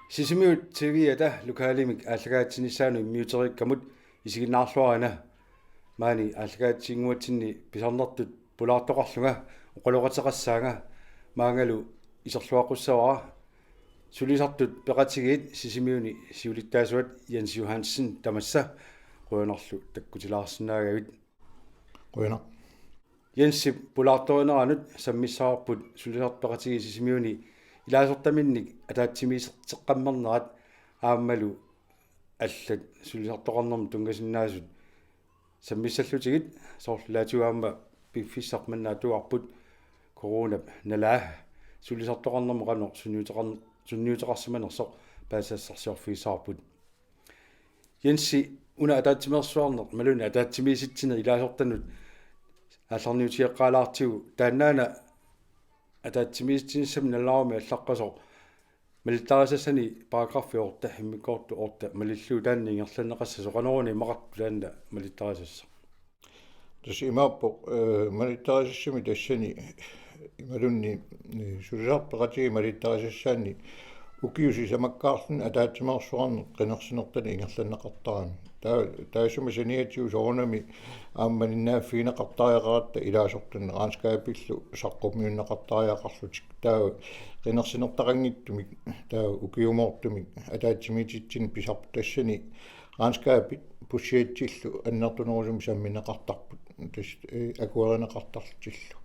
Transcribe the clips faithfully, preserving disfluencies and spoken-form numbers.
Sisimiut T V-ata lokalimik aallakaatitsinissaanut immiuteriikkamut isiginnaarluarina. Maani aallakaatitsinnguatsinni pisarnertut pulaartoqarlunga oqaloqateqassaanga, maangalu iserluaqqussavara. Sulisartut peqatigiit Sisimiuni siulittaasuat Jens Johansen tamassa, qujanarlu takkutilaarsinnaagavit. Qujanaq. Jensip pulaartorineranut sammissavarput sulisartut peqatigiit Sisimiuni ilaasortaminnik ataatsimiiserteqqammernerat aammalu allat sulisartoqarnermut tunngasinnaasut sammissallutigit, soorlu ilaatigut aamma piffissaq manna atuarput coronap nalaa sulisartoqarnermut qanoq sunniuteqar-, sunniuteqarsimanersoq paasisassarsiorfigissavarput. Jensi, una ataatsimeersuarneq imaluunniit ataatsimiisitsineq ilaasortanut aallarniutigeqqaalaartigu, taannaana ataatsimiisitsinissamut nalunaarummik allaqqasoq malittarisassani paragraf otte, immikkoortoq otte, malillugu taanna ingerlanneqassasoq, qanoruna imaqartoq taanna malittarisassaq? Tassa imaappoq, eh, malittarisassamik tassani imaluunniit, eh, sulisartut peqatigiit malittarisassaanni ukiut sisamakkaarluni ataatsimeersuarneq qinersinertalik ingerlanneqartarami. Taa-, taassuma saniatigut soorunami aamma malinnaaffigineqartariaqaratta ilaasortanut regnskabillu saqqummiunneqartariaqarlutik. Taava qinersinertaqanngitsumik, taava ukiumoortumik ataatsimiititsinni pisarput, tassani regnskabit budgetillu annertunerusumik sammineqartarput, tassa, eh, akuerineqartarlutillu.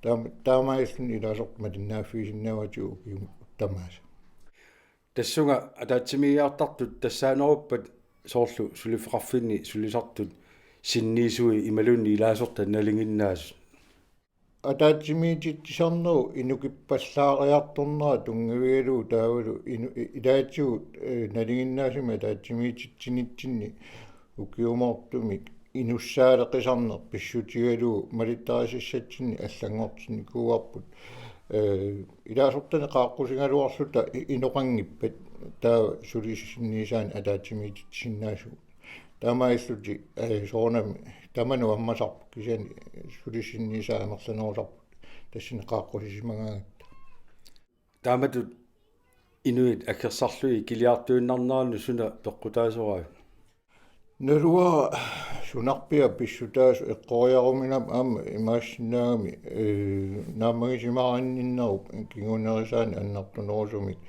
Taam-, taamaalilluni ilaasortat malinnaaffigisinnaavatit ukiumut tamaasa. Tassunga ataatsimiigiartartut tassaaneruppat soorlu suliffeqarfinni sulisartut sinniisui imaluunniit ilaasortat nalinginnaasut? Ataatsimiititsisarnerup inukippallaariartornera tunngavigalugu taavalu inu-, i-, ilaatigut, eh, nalinginnaasumik ataatsimiititsinitsinni ukiumoortumik inussaaleqisarneq pissutigalugu malittarisassatsinni allanngortinnikuuarput, eh, ilaasortanik qaaqqusigaluarluta i-, inoqanngippat taava sulisinniisaannik ataatsimiititsisinnaasugut. Taamaalillutik, eh, soorunami tamanut ammasarput, kisianni sulisinniisaat amerlanerusarput tassani qaaqqusisimagaangatta. Taamatut inuit aggersarlugit ikiliartuinnarnerannut suna peqqutaasoraavit? Naluara sunarpiaq pissutaasoq, eqqoriaruminami aamma imaassinnaagami, eh, naammagisimaarinninnerup kingunerisaanik annertunerusumik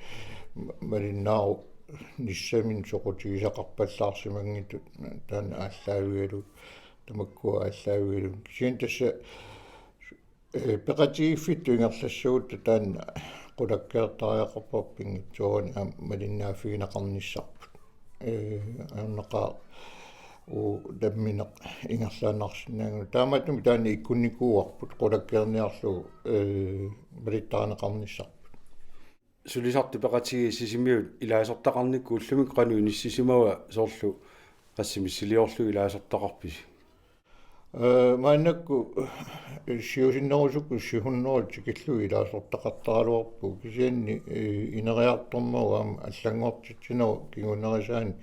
ma-, malinnaarunissaminnik soqutigisaqarpallaarsimanngitsut, taanna aallaavigalugu, tamakkua aallaavigalugu. Kisianni tassa, eh, peqatigiiffittut ingerlassagutta taanna qulakkeertariaqarparput pinngitsoorani aamma malinnaaffigineqarnissarput. Eh, ajornaqaaq uagut nammineq ingerlaannarsinnaanngilaq. Taamaattumik taanna ikkunnikuuarput qulakkeerniarlugu, eh, malittarineqarnissarput. Sulisartut peqatigiit Sisimiut ilaasortaqarnikkut ullumikkut qanoq inissisimava, soorlu qassit missiliorlugit ilaasortaqarpisi? Eh, maannakkut, eh, siusinnerusukkut syv hundrede tikillugit ilaasortaqartaraluarpugut, kisianni, eh, ineriartornerup aamma allanngortitsinerup kingunerisaanik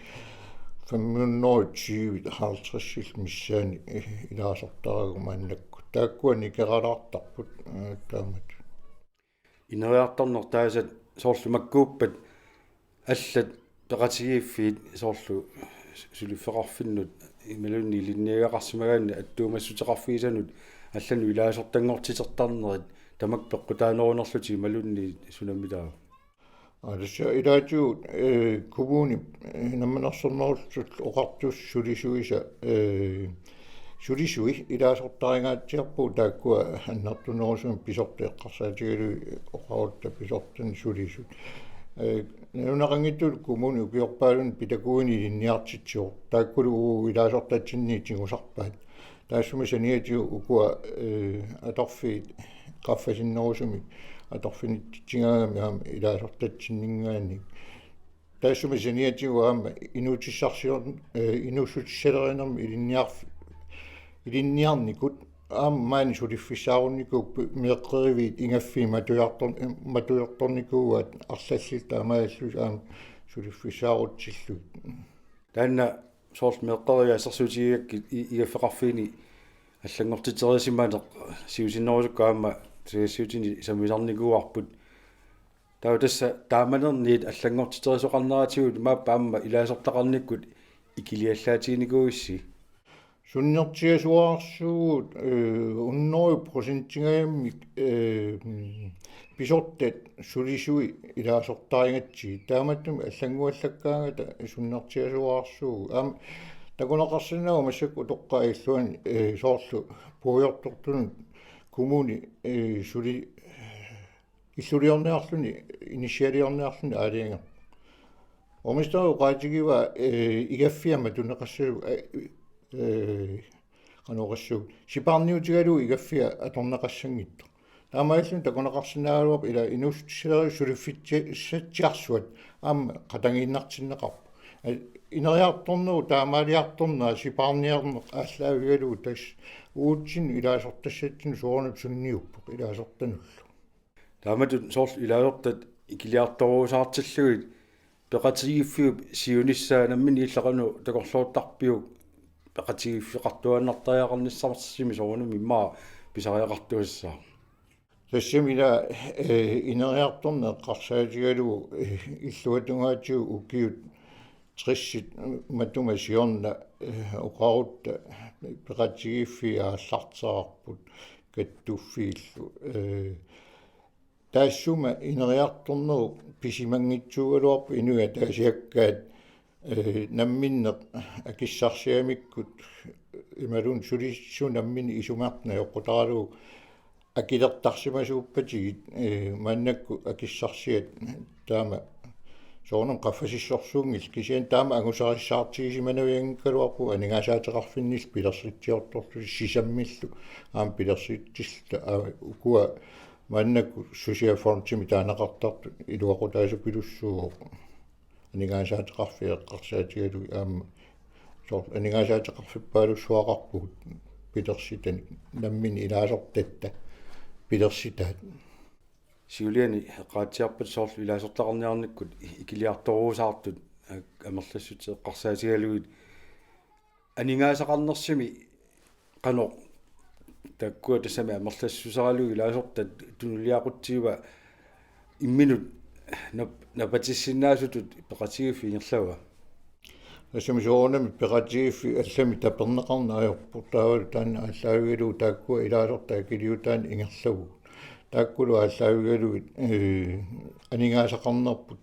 fem hundrede tyve, halvtredsillu missaanni, eh, ilaasortaraat maannakkut. Taakkua nikeralaartarput, eh, taamatut. Ineriartorneq taasat soorlu makkuuppat allat peqatigiiffiit soorlu suliffeqarfinnut imaluunniit ilinniagaqarsimagaanni attuumassuteqarfigisanut allanut ilaasortanngortitertarnerit tamakku peqqutaanerunerlutik imaluunniit sunammitaava? Aa, tassa ilaatigut, eh, kommunip, eh, Namminersornerullutik Oqartussat sulisuisa, eh, sulisui ilaasortaringaatsiarpugut, taakkua annertunerusumik pisortat eqqarsaatigalugit oqarutta pisortanut sulisut. Eh, nalunaqanngitsumik kommuni ukiorpaaluunniit pitakuini ilinniartitsivoq. Taakkulu uagut ilaasortatsinniit tigusarpaat. Taassuma saniatigut ukua, eh, atorfiit qaffasinnerusumik atorfinittitsigaangamik aamma ilaasortatsinninngaanniit. Taassuma saniatigut aamma inuutissarsior-, eh, inuussutissalerinermi ilinniarf-, ilinniarnikut aamma maani suliffissaarunnikuupput meeqqeriviit igaffii matujartor-, matujartornikuuaat arlallit taamaalillutik aamma suliffissaarutsillugit. Taanna soorlu meeqqeriviit assersuutigigakkit i-, igaffeqarfiini allanngortiterisimaneq siusinnerusukkut aamma tusagassiutini sammisarnikuuarput. Taava tassa taamanerniit allanngortiterisoqarneratigut imaappa aamma ilaasortaqarnikkut ikiliallaatiginikuuissi? Sunnertiasuaarsuugut, eh, hundrede procentingajammik, eh, mm, pisortat sulisui ilaasortarigatsigit. Taamattumik allannguallakkaangata sunnertiasuaarsuugut. Aamma takuneqarsinnaavoq massakkut utoqqaat illuanni, eh, soorlu puigortortunut kommuni, eh, suli illuliorniarluni, inissialiorniarluni aalajangerpoq. Borgmesteri oqaatigivaa, eh, igaffia matuneqassasoq, eh, eh, qanoq oqassasoq, sipaarniutigalugu igaffia atorneqassanngitsoq. Taamaalilluni takuneqarsinnaagaluarpoq ila inuussutissalerisut suliffissatsiarsuat aamma qatanngiinnartinneqarput. Eh, ineriartornerup taamaaliartornera sipaarniarneq aallaavigalugu tassa uatsinnut ilaasortassatsinnut soorunami sunniuppoq ilaasortanullu. Taamatut soorlu ilaasortat ikiliartoruusaartillugit peqatigiiffiup siunissaa nammineq illit qanoq takorloortarpiuk peqatigiiffeqartuaannartariaqarnissarsimi soorunami immaqa pisariaqartuassaaq? Tassami ila, eh, ineriartorneq eqqarsaatigalugu, eh, illuatungaatigut ukiut tressit matuma siorna, eh, oqarutta peqatigiiffiit aallartereerput kattuffiillu. Eh, taassuma ineriartornerup pisimanngitsuugaluarpoq inuit ataasiakkaat, eh, namminneq akissarsiamikkut imaluunniit sulisut namminneq isumaqarneq eqqutaralugu akilertarsimasuuppatigit, eh, maannakkut akissarsiat taama soorunami qaffasissorsuunngillat, kisianni taama angusarissaartigisimanavianngikkaluarpugut aningaasaateqarfinnillu pilersitsiortorlutik sisammillu aamma pilersitsilluta, aa, ukua maannakkut socialfondimi taaneqartartut iluaqutaasupilussuuvoq. Aningaasaateqarfiit eqqarsaatigalugit aamma soorlu aningaasaateqarfippaalussuaqarpugut pilersitanik namminneq ilaasortatta pilersitaat. Siuliani eqqaatsiarpat soorlu ilaasortaqarniarnikkut ikiliartoruusaartut, eh, amerlassutit eqqarsaatigalugit aningaasaqarnersumi qanoq taakkua tassami amerlassuseralugit ilaasortat tunuliaqutsiva imminut nap-, napatissinnaasutut peqatigiiffik ingerlava? Tassami soorunami peqatigiiffik allamik taperneqarneq ajorpoq, taavalu taanna aallaavigalugu taakkua ilaasortat akiliutaanni ingerlavugut. Taakkulu aallaavigalugit, eh, aningaasaqarnerput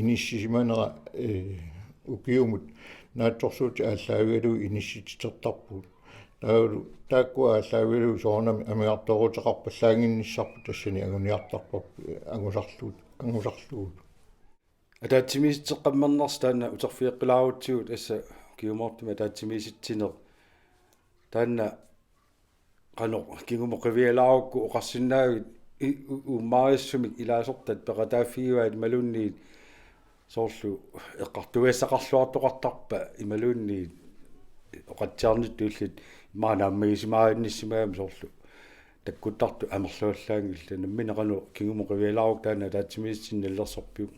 inissisimanera, eh, ukiumut naatsorsuutit aallaavigalugit inissititertarpugut. Taavalu taakkua aallaavigalugit soorunami amigartooruteqarpallaannginnissarput tassani anguniartarparput, eh, angusarlugu-, angusarlugulu. Ataatsimiisitseqqammernersi taanna uterfigeqqilaarutsigu tassa ukiumoortumik ataatsimiisitsineq. Taanna qanoq kingumut qivialaarukku oqarsinnaavit i-, u-, uummarissumik ilaasortat peqataaffigivaat imaluunniit soorlu eqqartugassaqarluartoqartarpa imaluunniit oqatsiarnittut illit immaqa naammagisimaarinnissimagami soorlu takkuttartut amerlavallaanngillat, nammineq qanoq kingumut qivialaarukku taanna ataatsimiisitsinni nalilersorpiuk?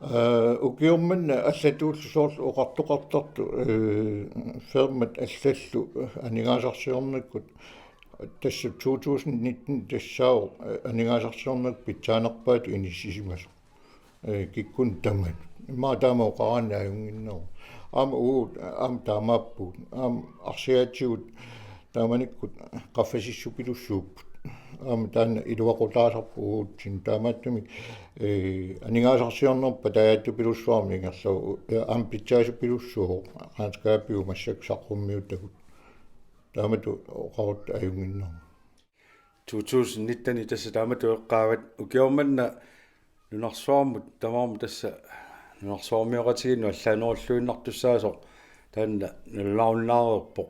Aa, ukioq manna allatuullu soorlu oqartoqartartut, ee, firmat allallu aningaasarsiornikkut tassa to tusind nitten tassaavoq, ee, aningaasarsiornikkut pitsaanerpaatut inissisimasoq. Ee, kikkunnut tamanut. Immaqa taama oqaraanni ajunnginneruvoq. Aamma uagut, aamma taamaappugut. Aamma arsiaatigut taamanikkut qaffasissupilussuupput. Aamma taanna iluaqutaasarpoq uatsinnut. Taamaattumik, ee, aningaasarsiornerput patajaatsuppilussuarmik ingerlavoq, ee, aamma pitsaasuppilussuuvoq, regnskabiumassak saqqummiutagut. Taamatut oqarutta ajunnginneruvoq. To tusind nitten tassa taamatut eqqaavat, ukioq manna nunarsuarmut tamarmut tassa nunarsuarmioqatigiinnut allaanerulluinnartussaasoq taanna nalunarunnaareerpoq.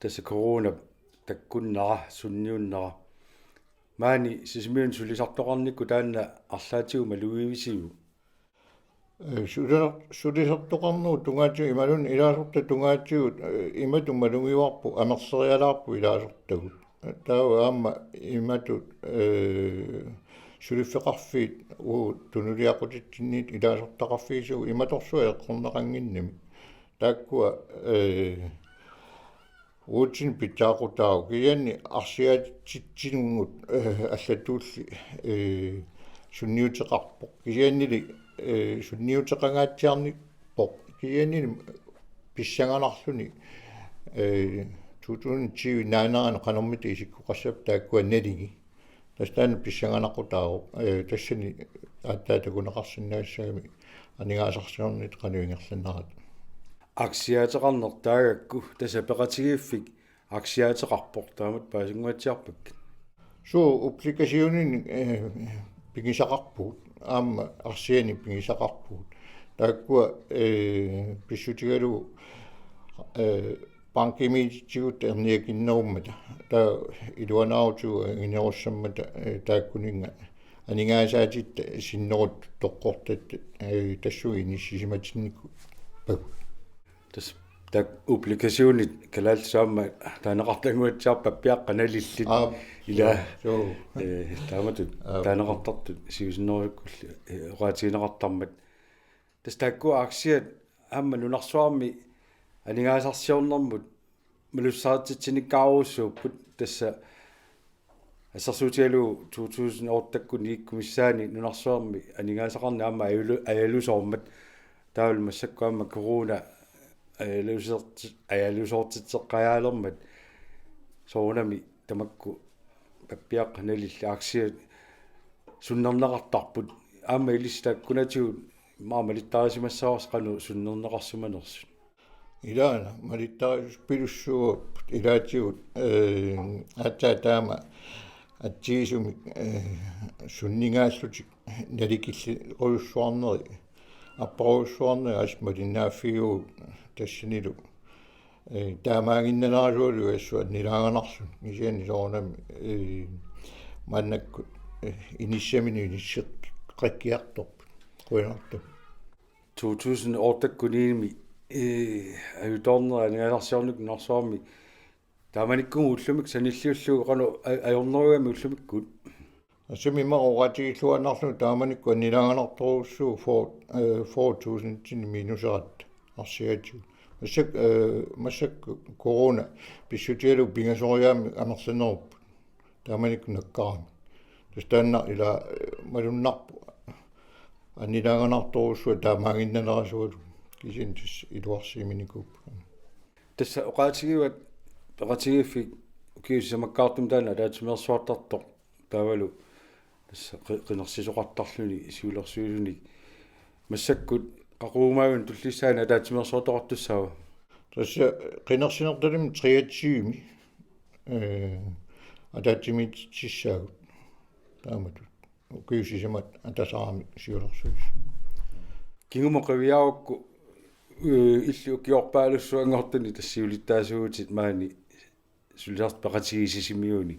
Tassa coronap takkunnera, sunniunnera. Maani Sisimiuni sulisartoqarnikkut taanna arlaatigut malugivisiuk? Ee, sulisar-, sulisartoqarnerup tungaatigut imaluunniit ilaasortat tungaatigut, ee, imatut malugivarput amerlerialaarput ilaasortagut. Taava aamma imatut, ee, suliffeqarfiit uagut tunuliaqutitsinniit ilaasortaqarfigisigut imatorsuaq eqqorneqannginnamik. Taakkua, ee, uatsinnut pitsaaqutaavoq, kisianni arsiaatitsinnut, ee, allatuulli, ee, Sunniuteqarpoq. Kisiannili, eh, sunniuteqangaatsiarnippoq. Kisiannili pissanganarluni, eh, to tusind tyve naanerani qanormita isikkoqassappat taakkua naligi. Tassa taanna pissanganaqutaavoq, eh, tassani aatsaat takuneqarsinnaassagami aningaasarsiornitta qanoq ingerlannerata. Aktiaateqarneq taagakku tassa peqatigiiffik aktiaateqarpoq, taamatut paasinnguatsiarpakkit? Suu, obligationini, eh, pigisaqarpugut, aamma aktiani pigisaqarpugut. Taakkua, eh, pissutigalugu, eh, bankimiititsigut erniakinnerummata. Taava iluanaarutigut anginerussammata, eh, taakkuninnga aningaasaatitta sinneruttut toqqortatta, eh, tassunga inissisimatinnikuupput. Tassa taakku obligationit kalaallisut aamma taaneqartannguatsiarput, pappiaqqat nalillit. Aap. Ilaa. Suu. Eh, taamatut. Aap. Taaneqartartut siusinnerusukkut, eh, oqaatigineqartarmat. Tassa taakku aktiat aamma nunarsuarmi aningaasarsiornermut malussaatitsinnikkaarujussuupput, tassa assersuutigalugu to tusind otte-kkut niikkut missaanni nunarsuarmi aningaasaqarneq aamma ajalu-, ajalusoormat, taavalu massakkut aamma corona ajalusoorti-, ajalusoortitseqqajaalermat, soorunami tamakku pappiaqqat nalillit aktiat sunnerneqartarput, aamma ilissi taakkunatigut immaqa malittarisimassavarsi qanoq sunnerneqarsimanersut. Ilaana, malittarisussaarput ilaatigut, eh, aatsaat taama atsigisumik, eh, sunningaallutik nalikilliorujussuarneri, apparujussuarneri assut malinnaaffigaarput tassanilu, eh, taamaaginnanerasugaluit assut annilaanganarluni, kisianni soorunami, eh, maannakkut, eh, inissaminut inisseqqikkiartorput. Qujanartumik. To tusind otte-kkuniimi, eh, ajutoornerit aningaasarsiornikkut nunarsuarmi taamanikkumut ullumikkut sanilliullugu qanoq a-, ajornerugami ullumikkut? Assimi immaqa oqaatigilluinnarlugu taamanikkut annilaanganartorujussuuvoq, eh, fyrre tusindinik minuseratta arsiatigut. Massak-, eh, massakkut corona pissutigalugu pingasoriaammik amerlanerupput. Taamanikkut nakkarami. Tassa taanna ila, eh, malunnarpoq annilaanganartorujussuaq taamaaginnanerasugaluit. Kisianni tassa iluarsiiminikuupput. Tassa oqaatigivat peqatigiiffik ukiut sisamakkaartumik taanna ataatsimeersuartartoq, taavalu tassa qi-, qinersisoqartarluni siulersuisunik. Massakkut qaqugumaaguni tullissaani ataatsimeersuartoqartussaava? Tassa qinersinertalimmi treogtyve, eh, ataatsimiititsissaagut taamatut. Ukiut sisamat atasaramik siulersuisut. Kingumut qiviarukku, eh, illit ukiorpaalussuanngortuni tassa siulittaasuuvutit maani sulisartut peqatigiit Sisimiuni.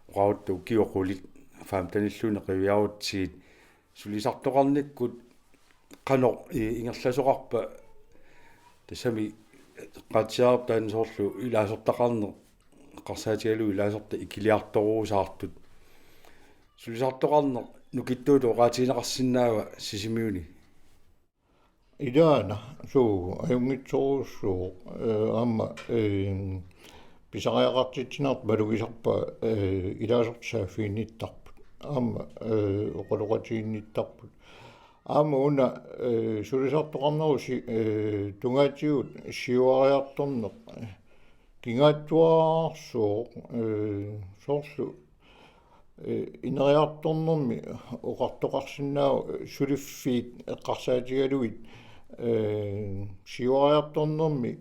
Oqarutta ukiut qulit femtenilluunniit qiviarutsigit. Sulisartoqarnikkut qanoq i-, ingerlasoqarpa, tassami eqqaatsiarput taanna soorlu ilaasortaqarneq, eqqarsaatigalugu ilaasortat ikiliartoruusaartut. Sulisartoqarneq nukittuutut oqaatigineqarsinnaava Sisimiuni? Ilaana, suu, ajunngitsorujussuuvoq, eh, aamma, eh, pisariaqartitsineq malugisarpaat, eh, ilaasortat saaffiginnittarput. Aamma, eh, oqaloqatiginnittarput. Aamma una, eh, sulisartoqarnerup si-, eh, tungaatigut siuariartorneq, eh, kingaattuararsuuvoq, eh, soorlu, eh, ineriartornermi oqartoqarsinnaavoq, eh, suliffiit eqqarsaatigalugit, eh, siuariartornermi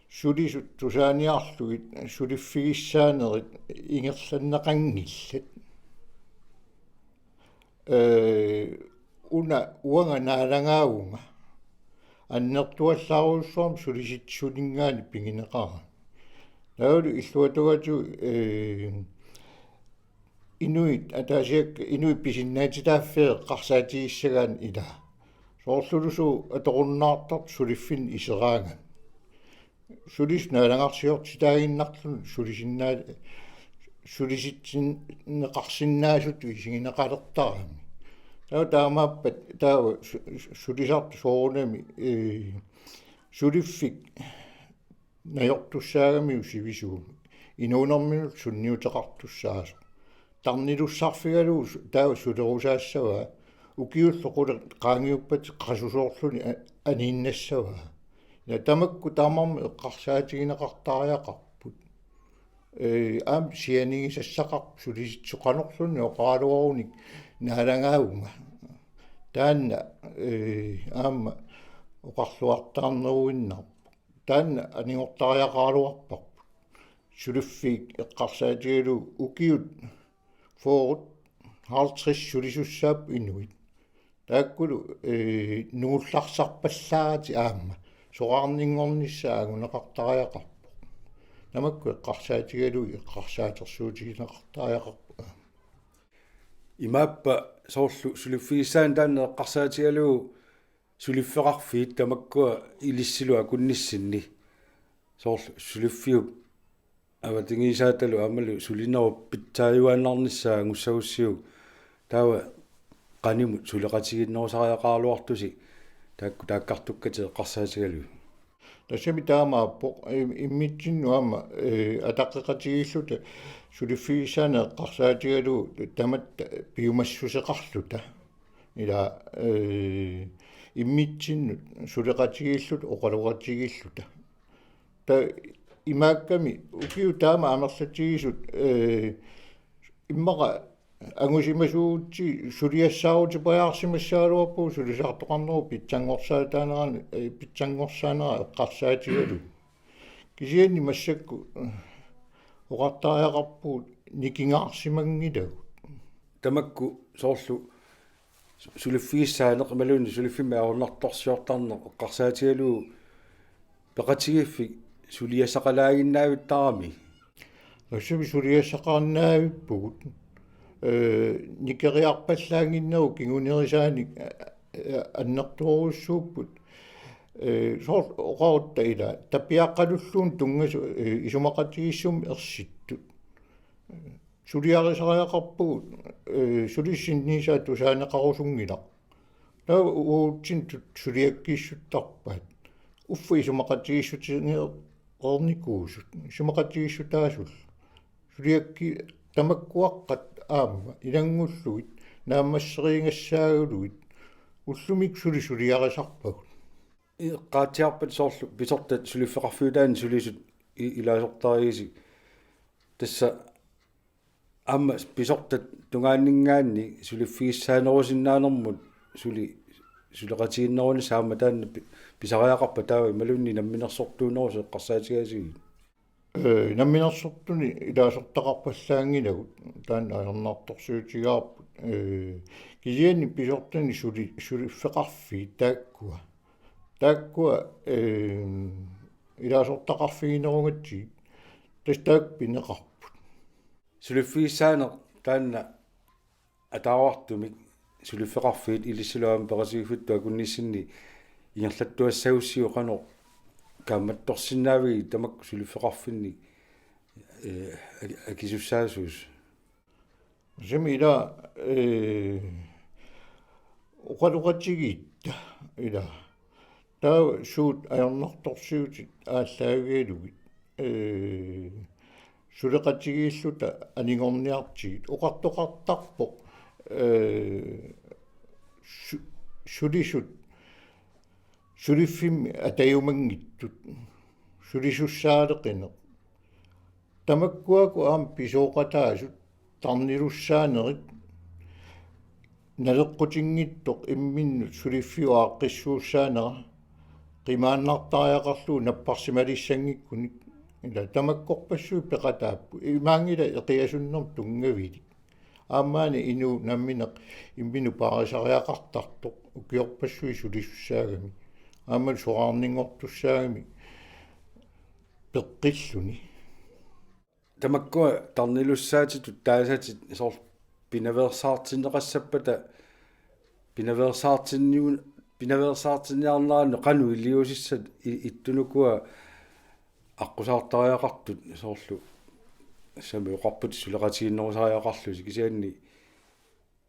sulisut tusaaniarlugit suliffigissaanerit ingerlanneqanngillat. Eh, una uanga naalagaavunga annertuallaarujussuarmik sulisitsisuninngaanniit pigineqarami. Taavalu illuatungaatsigut, eh, inuit ataasiakkaat, inuit pisinnaatitaaffii eqqarsaatigissagaanni ilaa. Soorlulusooq atorunnaartartoq suliffinnik iseraangami. Sulisut naalagarsiortitaaginnarlugit sulisinnaa-, sulisitsinneqarsinnaasutut isigineqalertarami. Taava taamaappat taava su-, su-, sulisartut soorunami, eh, suliffik najortussaagamiuk sivisuumik inuunerminullu sunniuteqartussaasoq. Tarnilussarfigalugu su-, taava sulerusaassavaa. Ukiullu qulleq qaangiuppat qasusoorluni a-, aniinnassavaa. Ja tamakku tamarmik eqqarsaatigineqartariaqarput. Ee, aamma sianigisassaqarpoq sulisitsisut qanorluunniit oqaraluarunik naalagaavunga. Taanna, ee, aamma oqarluartaarneruinnarpoq. Taanna anigortariaqaraluarparput. Suliffiit eqqarsaatigalugu ukiut fyrre, halvtreds sulisussaapput inuit. Taakkulu, ee, nungullarsarpallaaratik aamma. Soraarninngornissaa anguneqartariaqarpoq. Tamakku eqqarsaatigalugit eqqarsaatersuutigineqartariaqarput aamma. Imaappa soorlu suliffigissaanik taanna eqqarsaatigalugu suliffeqarfiit tamakkua ilissilu akunnissinni. Soorlu suliffiup avatangiisaatalu aammalu sulinerup pitsaajuaannarnissaa angussagussiuk. Taava qanimut suleqatigiinnerusariaqaraluartusi taakku taakkartukkatit eqqarsaatigalugit. Tassami taamaappoq, im-, immitsinnut aamma, ee, ataqqeqatigiilluta suliffigissaanik eqqarsaatigalugu tamatta piumassuseqarluta. Ila, ee, immitsinnut suleqatigiilluta, oqaloqatigiilluta. Ta-, imaakkami ukiut taama amerlatigisut, ee, immaqa angusimasuugutsigit suliassaarutipajaarsimassagaluarpugut sulisaartoqarnerup pitsanngorsaataanerani, ee, pitsanngorsaanerat eqqarsaatigalugu. Kisianni massakkut, ee, oqartariaqarpugut nikingaarsimanngilagut. Tamakku soorlu su-, suliffigissaaneq imaluunniit suliffimmik ajornartorsiortarneq eqqarsaatigalugu peqatigiiffik suliassaqalaaginnavittarami. Tassami suliassaqarnavippugut. Ee, nikeriarpallaannginnerup kingunerisaanik, ee, annertoorujussuupput. Ee, soorlu oqarutta ila tapiaqqalulluunniit tunngasut, ee, isumaqatigiissummi ersittut. Suliarisariaqarpugut, ee, sulissinniisaa tusaaneqarusunngilaq. Taava uatsinnut suliakkiissuttarpaat. Uffa isumaqatigiissutigereernikuusut, isumaqatigiissutaasullu. Suliakki-, tamakkuaqqat aamma ilanngullugit, naammasseriigassaagulugit, ullumikkut suli suliarisarpagut. Eqqaatsiarpat soorlu pisortat suliffeqarfiutaanni sulisut i-, ilaasortarigissi. Tassa aamma pisortat tungaanninngaanniit suliffigissaanerusinnaanermut suli suleqatigiinnerunissaq aamma taanna pi-, pisariaqarpa taava imaluunniit namminersortuunerusoq eqqarsaatigaasiuk? Ee, namminersortunik ilaasortaqarpallaanngilagut taanna ajornartorsiutigaarput. Ee, kisianni pisortani suli-, suliffeqarfiit taakkua. Taakkua, ee, ilaasortaqarfiginerugatsigit tassa taakku pineqarput. Suliffigissaaneq taanna ataavartumik suliffeqarfiit ilissilu aamma peqatigiiffittut akunnissinni ingerlattuassagussiuk qanoq kaammattorsinnaavigit tamakku suliffeqarfinnik, ee, aki-, akisussaasuusoq? Sumi ila, ee, oqaloqatigiitta ila. Taava suut ajornartorsiutit aallaavigalugit, ee, suleqatigiilluta anigorniartigit oqartoqartarpoq, ee, su-, sulisut suliffimmi atajumanngitsut, sulisussaaleqineq. Tamakkuakkut aamma pisooqataasut tarnilussaanerit, naleqqutinngitsoq imminnut suliffiup aaqqissuussaanera qimaannartariaqarlugu napparsimalissanngikkunik. Ila tamakkorpassuit peqataapput. Imaanngilaq eqiasunnermut tunngavilik. Aammaana inuup nammineq imminut paarisariaqartartoq ukiorpassuit sulisussaagami. Aammalu soraarninngortussaagami peqqilluni. Tamakkua tarnilussaatitut taasatit soorlu pinaveersaartinneqassappata pinaveersaartinniun-, pinaveersaartinniarnerannut qanoq iliuusissat i-, ittunuku aqqusaartariaqartut soorlu sami oqarput suleqatigiinnerusariaqarlusi kisianni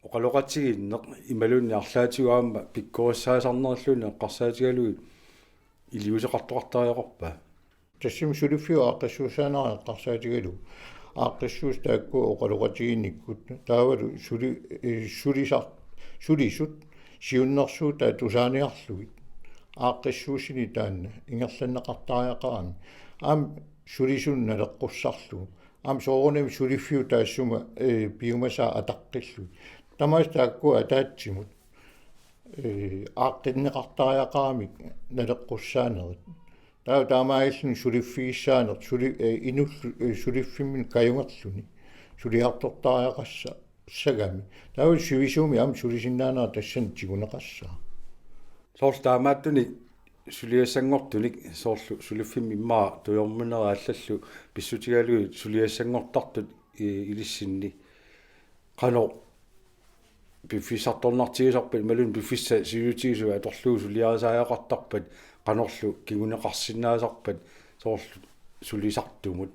oqaloqatigiinneq imaluunniit arlaatigut aamma pikkorissaasarnerluunniit eqqarsaatigalugit iliuuseqartoqartariaqarpa? Tassami suliffiup aaqqissuussaanera eqqarsaatigalugu. aaqqissuussat taakku oqaloqatigiinnikkut taavalu suli-, eh, sulisar-, sulisut siunnersuutai tusaaniarlugit. Aaqqissuussini taanna ingerlanneqartariaqarami. Aamma sulisunut naleqqussarlugu. Aamma soorunami suliffiup taassuma, eh, piumasaa ataqqillugit. Tamaasa taakkua ataatsimut, eh, aaqqinneqartariaqaramik naleqqussaanerit. Taava taamaalilluni suliffigissaaneq, suli-, eh, inullu, eh, suliffimminni kajungerluni. Suliartortariaqassa-, -sagami. Taava sivisuumik aamma sulisinnaanera tassani tiguneqassaaq. Soorlu taamaattunik suliassanngortunik, soorlu suliffimmi immaqa tujorminera allallu pissutigalugit suliassanngortartut i-, ilissinni. Qanoq piffissartornartigisarpat imaluunniit piffissaq sivisoorutigisoq atorlugu suliarisariaqartarpat, qanorlu kinguneqarsinnaasarpat soorlu sulisartumut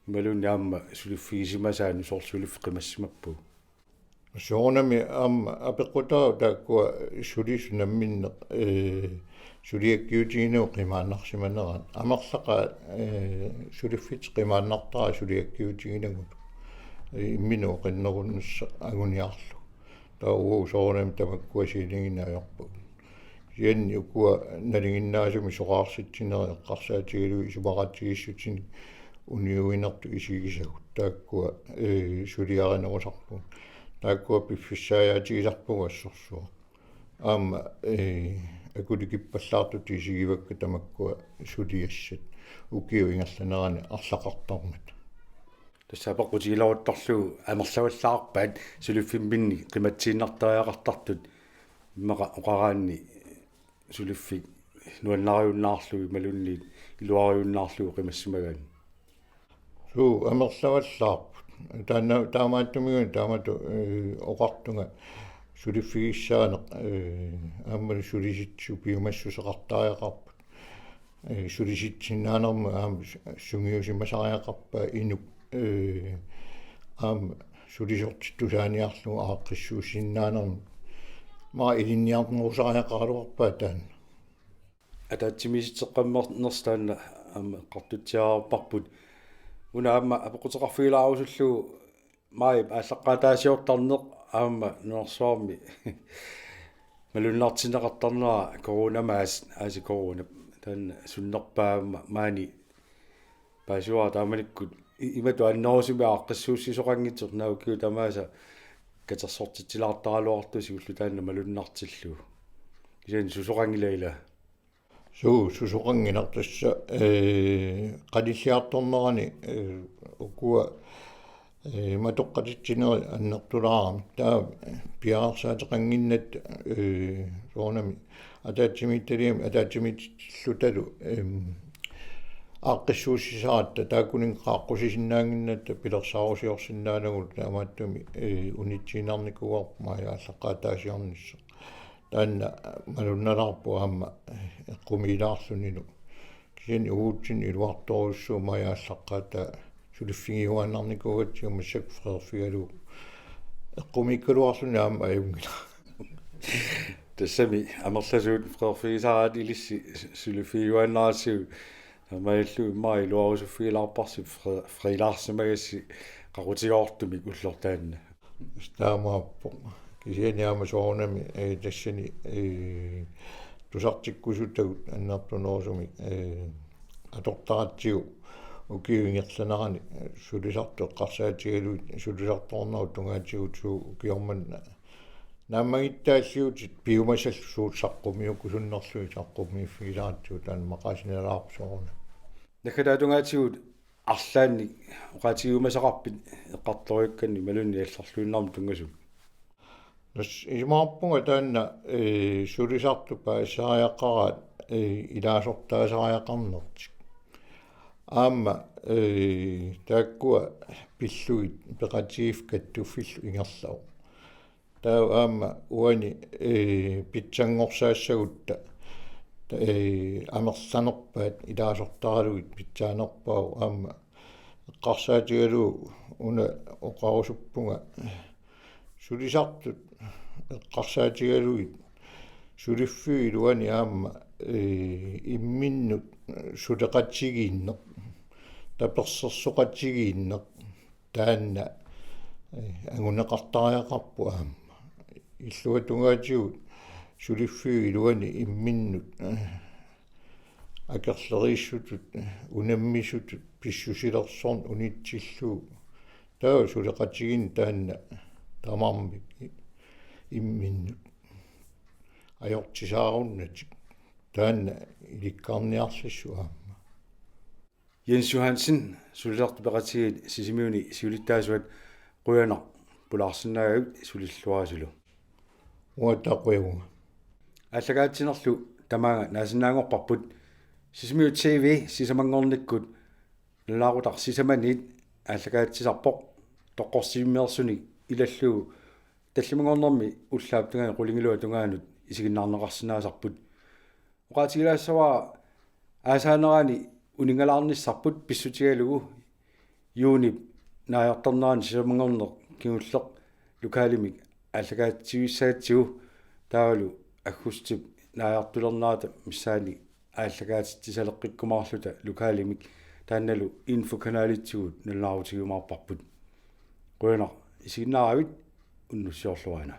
imaluunniit aamma suliffigisimasaanut, soorlu suliffik qimassimappugut. Soorunami aamma apeqqutaavoq taakkua sulisut namminneq, eh, suliakkiutiginagu qimaannarsimaneraat. Amerlaqaat, eh, suliffitsik qimaannartaraat suliakkiutiginagu. Eh, imminut oqinnerunnissaq anguniarlugu. Taava uagut soorunami tamakkua sianigineq ajorpagut. Kisianni ukua nalinginnaasumik soraarsitsinerit eqqarsaatigalugit isumaqatigiissutinik uniuinertut isigisagut taakkua, eh, suliarinerusarpugut. Taakkua piffissaajaatigisarpagut assorsuaq. Aamma, eh, akulikippallaartutut isigivakka tamakkua suliassat ukiup ingerlanerani arlaqartarmata. Tassa apeqqutigileruttorlugu amerlavallaarpaat suliffimminni qimatsiinnartariaqartartut immaqa oqaraanni suliffik nuannariunnaarlugu imaluunniit iluariunnaarlugu qimassimagaanni. Suu, amerlavallaarput. Taanna, taamaattumik taamatut, eh, oqartunga suliffigissaaneq, eh, aammalu sulisitsisut piumassuseqartariaqarput. Eh, sulisitsisinnaanermut aamma su-, sungiusimasariaqarpaat inuk, eh, aamma sulisortit tusaaniarlugu aaqqissuussinnaanermut. Maa ilinniarnerusariaqaraluarpaat taanna. Ataatsimiititseqqammernersoq taanna aamma eqqartutsiarparput. Una aamma apeqquteqarfigilaarusullugu maajip aallaqqaataasiortarneq aamma nunarsuarmi malunnartinneqartarnera coronamaasi, aasiit corona. Taanna sunnerpaamma maani paasivara taamanikkut i-, imatut annerusumik aaqqissuussisoqanngitsoq, naak ukiut tamaasa katersortitsilaartaraluartusi ulloq taanna malunnartillugu. Kisianni susoqanngilaq ilaa. Suu, susoqannginnartussaq, eh, qanilliartornerani, eh, ukua, eh, matoqqatitsinerit annertulaaramik. Taava, eh, piareersaateqannginnatta, eh, soorunami ataatsimiititaliami ataatsimiititillutalu, em, aaqqissuussisaratta taakkuninnga qaaqqusisinnaannginnatta pilersaarusiorsinnaanagu taamaattumik, eh, unitsiinnarnikuuarput maajip aallaqqaataasiornissaq. Taanna malunnalaarpoq aamma eqqumiilaarlunilu. Kisianni uagutsinnut iluartorujussuuvoq maajip aallaqqaataa suliffigiuaannarnikuugatsigu massakkut frederfigalugu. Eqqumiikkaluarluni aamma ajunngilaq. Tassami amerlasuut frederfigisaraat ilissi su-, suliffigiuaannaratsigu. Taamaalillugu immaqa iluarusuffigilaarparsi fre-, friilaarsimagassi qaqutigoortumik ulloq taanna. Taamaappoq. Kisianni aamma soorunami, eh, tassani, eh, tusartikkusutagut annertunerusumik, eh, atortaratsigu ukiup ingerlanerani, eh, sulisartut eqqarsaatigalugit sulisartoornerup tungaatigut suut ukioq manna naammagittaalliuutit piumasallu suut saqqummiukkusunnerlugit saqqummiiffigisaratsigu taanna maqaasinalaarpoq soorunami. Naggataata tungaatigut arlaannik oqaatigiumasaqarpit eqqartorujussuakkannik imaluunniit allarluinnarmik tunngasumik? Tassa isumaqarpunga taanna, eh, sulisartut paasisariaqaraat, eh, ilaasortaasariaqarnertik. Aamma, eh, taakkua pillugit peqatigiiffik kattuffillu ingerlavoq. Taava aamma uani, eh, pitsanngorsaassagutta, ta-, eh, amerlanerpaat ilaasortaralugit pitsaanerpaavoq aamma eqqarsaatigalugu una oqarusuppunga sulisartut eqqarsaatigalugit suliffiup iluani aamma, eh, imminnut suleqatigiinneq, tapersersoqatigiinneq, taanna anguneqartariaqarpoq aamma. Illuatungaatigut suliffiup iluani imminnut akerleriissutut, unammisutut, pissusilersorneq unitsillugu. Taava suleqatigiinneq taanna tamarmik imminnut ajortisaarunnatik. Taanna ilikkarniarlissuk aamma. Jens Johansen, sulilertut peqatigiit Sisimiuni siulittaasuat, qujanaq pulaarsinnaagavit sulilluarisilu. Uanga taquagunga. Aallakaatitsinerlu tamaanga naasinnaanngorparput. Sisimiut T V sisamanngornikkut nalunaaqutaq sisamaniit aallakaatitsisarpoq, toqqorsivimmeersunik ilallugu tallimanngornermi ullaap tungaani qulingiluat tungaanut isiginnaarneqarsinnaasarput. Oqaatigilaassavara aasaanerani uninngalaarnissarput pissutigalugu juunip naajartornerani sisamanngorneq kingulleq lokalimik aallakaatitsivissagatsigu, taavalu aggustip naajartulernerata missaani aallakaatitsisaleqqikkumaarluta lokalimik, taannalu infokanalitsigut nalunaarutigiumaarparput. Qujanaq isiginnaaravit, unnussiorluarina.